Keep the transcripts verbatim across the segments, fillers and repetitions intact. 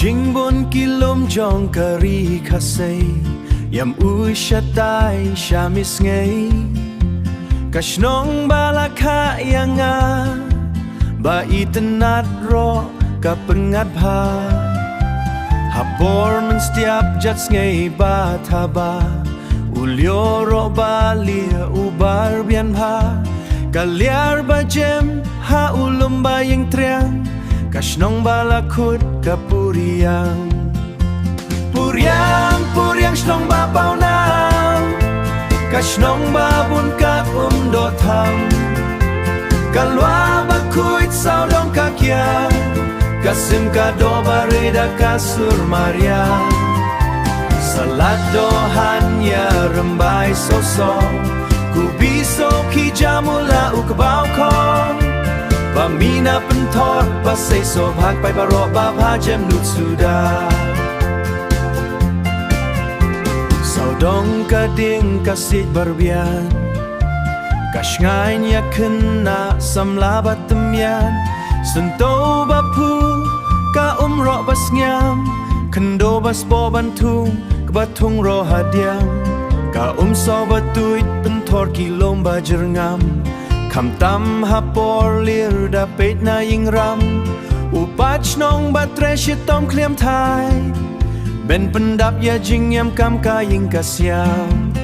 Jingbun ki lum jong ka ri Khasi, ïam u shatai sha misngei. Ka shnong ba la kha ïa nga, ba itynnad roh ka pyngngad bha. Ha por mynstiap jat sngi ba thaba, u lio roh ba lia u bar bian bha. Ka liar ba jem ha u lum ba ïeng triang, ka shnong ba la khut ka puriang. Puriang, puriang shnong ba pawnam, ka shnong ba bun kat um doh tham. Ka lua ba khuid sawdong ka kiar, ka sim ka doh ba rida ka sur mariang. Sa lad doh han ïa rymbai soso, ku bi so ki jam u la u kbaw khong. Ba mi na pynthor ba sei so bhag pai baroh ba bha jem lut suda. Sawdong ka ding ka sit barbian, ka shngain ïa khynnah samla ba tymmian. Synto ba phu ka um roh ba sngiam, khyndew ba sboh ban thung, kba thung roh hadiang. Ka um so ba tuid pynthor ki lum ba jyrngam, khamtam ha por lir da peit na ïing ram. U paid shnong ba trei shitom khlem thait, ban pyndap ïa jingïam kam ka ïing ka siam.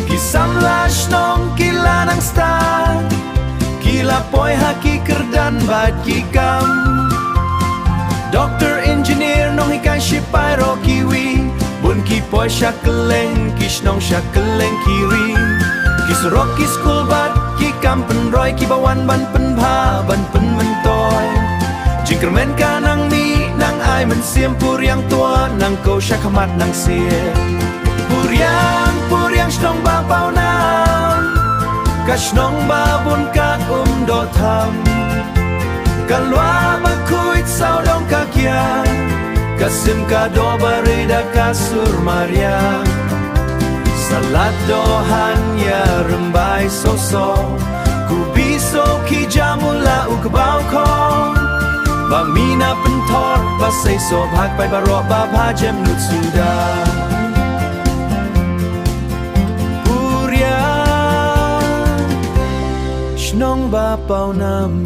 Ki samla shnong ki la nang stad, ki la poi ha ki kyrdan bad ki kam. Doktor, engineer, nonghikai, shipai roh kiwei, bun ki poi sha kylleng, ki shnong sha kylleng ki ri. Ki surok, ki skul bad ki kam pynroi, kiba wan ban pynbha ban pynmyntoi. Jingkyrmen ka nang mih nang ai mynsiem, puriang tuh nang khaw sha khmat nang sien. Puriang, puriang shnong ba pawnam, ka shnong ba bun kat um doh tham. Ka lua ba khuid sawdong ka kiar, ka sim ka doh ba rida ka sur mariang. Sa lad doh han ïa rymbai soso, ku bi so ki jam u la u kbaw khong. Ba mi na pynthor ba sei so bhag pai baroh ba bha jem lut suda. Puriang shnong ba pawnam.